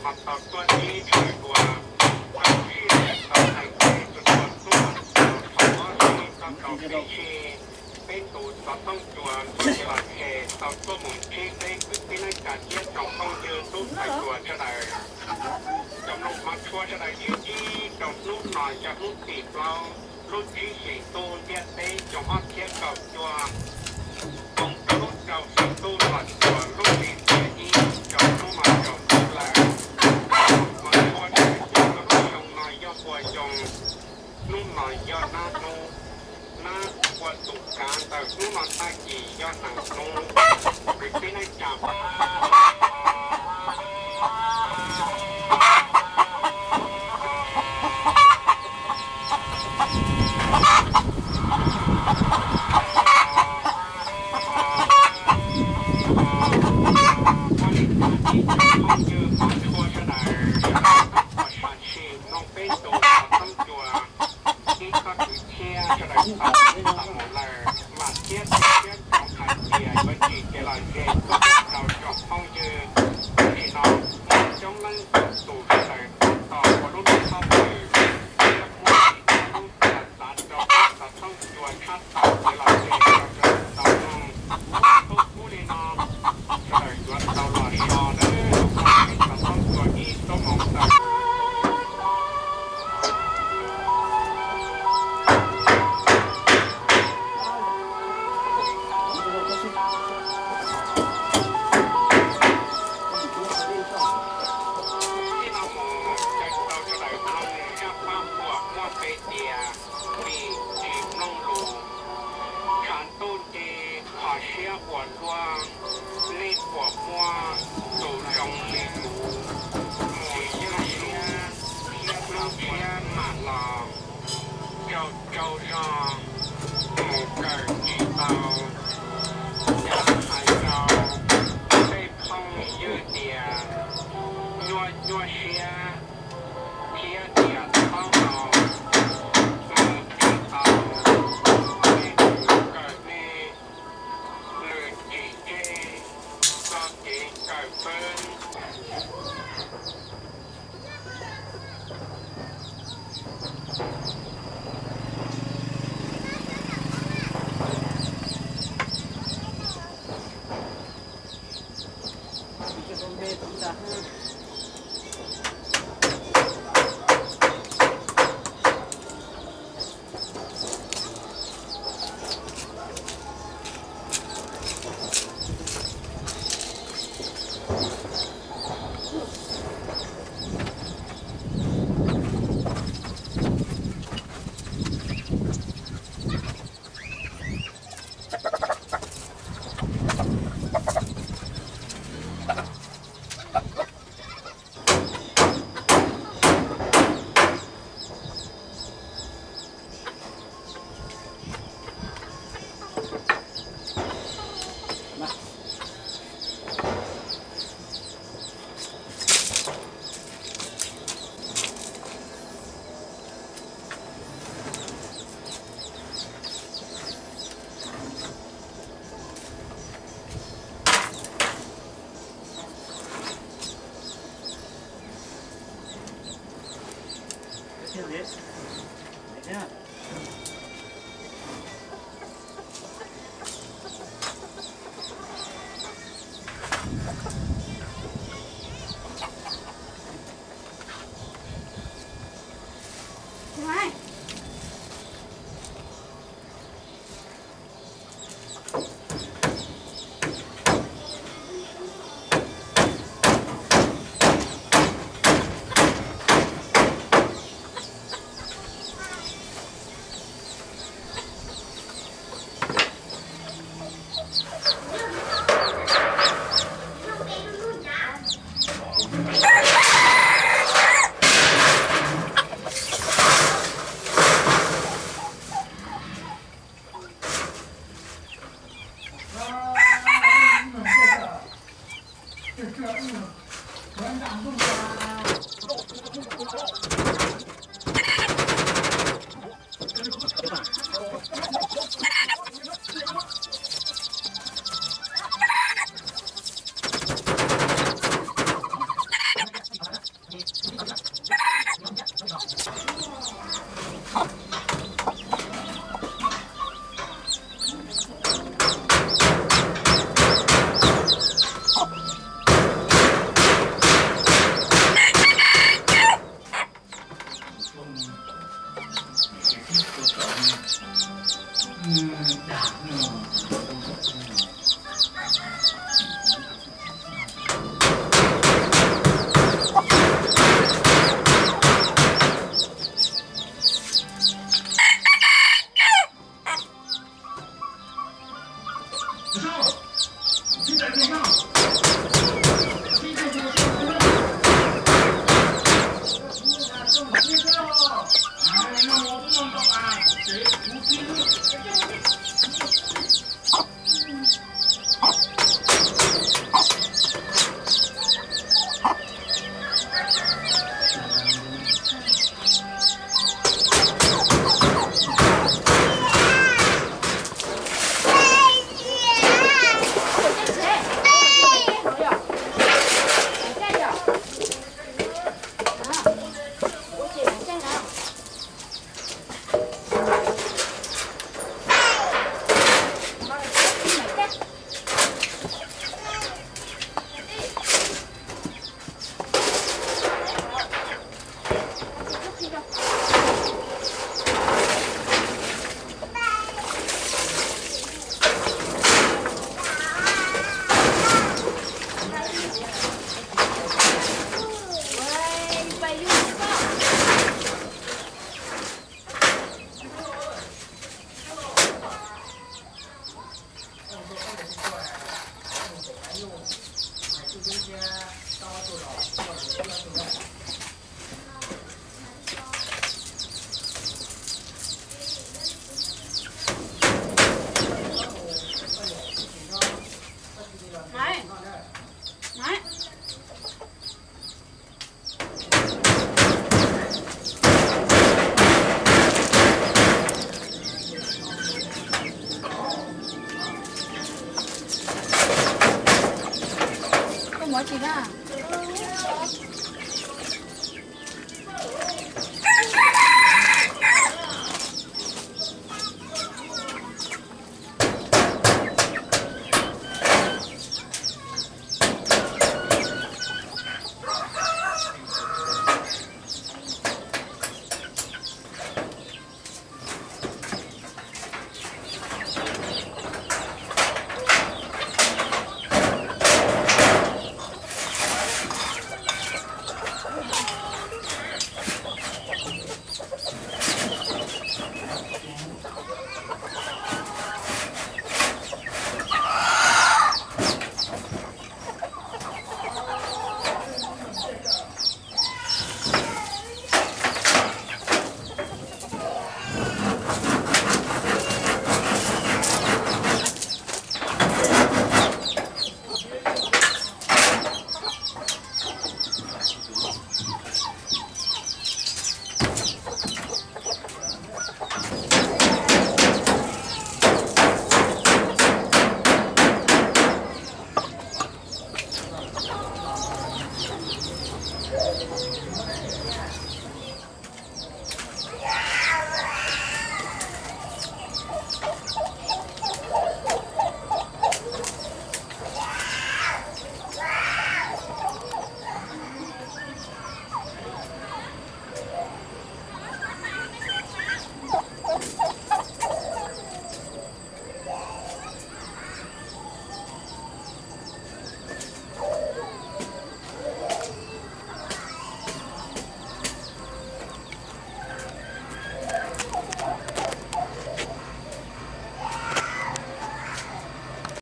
Ho tau tuaj tib tshwm dua, tau sij tau hais tes tus txhua tub tau thov ob sij tau tau peb sij, peb tus xov tooj cua ntxuav ces los ces tau tuaj mus ntsib peb kwv tij neej tsa thiab tsoom phooj ywg tub ntxhais hluas sawv daws. Cov mloog hmov tshua sawv daws, ntsib ntsib rau hnub no yog hnub tim plaub lub tsib hlis ntuj ntiaj teb xyoo ob txhiab kaum cuaj, koom rau lub rau hli ntuj los txog lub hli xiab ib rau hnub no rau ntuj lawm. Hmov tshua sawv daws, nyob rau lub xyoo no yog ua xyoo, hnub no yog nab hnub, nab ua tus kav ntawm hnub no tag kis yog nees hnub. Kwv tij neej tsa, ua li cas ib tsoom phooj ywg hmov tshua sawv daws, sawv daws tau sam sim mloog peb tus xov tooj cua ib txoj kwv txhiaj sawv daws tau tau mus lawm, vam thiab cia siab ntsoov hais tias yuav tsim kev lom zem tuaj rau tsoom phooj ywg. Tam sim no muaj coob leej ntau tus sawv daws tab tom ua lub ntuj txhob pw, thiab muaj ib lub txhua xav rau peb xov tooj cua tshaj tawm kev lom zem rau sawv daws tau mloog. Tub pub li no, sawv daws yuav tau los so lawm, peb xov tooj cua ib tub moos tawm. Txij no mus caw tau sawv daws mloog zaj paj huam muaj npe tias Vim Tsis Mloog Lus. Tshav ntuj nti, kho siab ua luaj, nej puas muaj tus zoo li kuv? Mus yaj siab thiab hnub tshiab mam los, tsaug tsaug zog, mus kawm tsis tau. Cav hais rau tej phooj ywg tias nyuaj nyuaj siab thiab tias txhob mus, mus tsis tau, nej tus kawm nej, lwm tsis tseg txoj kev kawm fwb.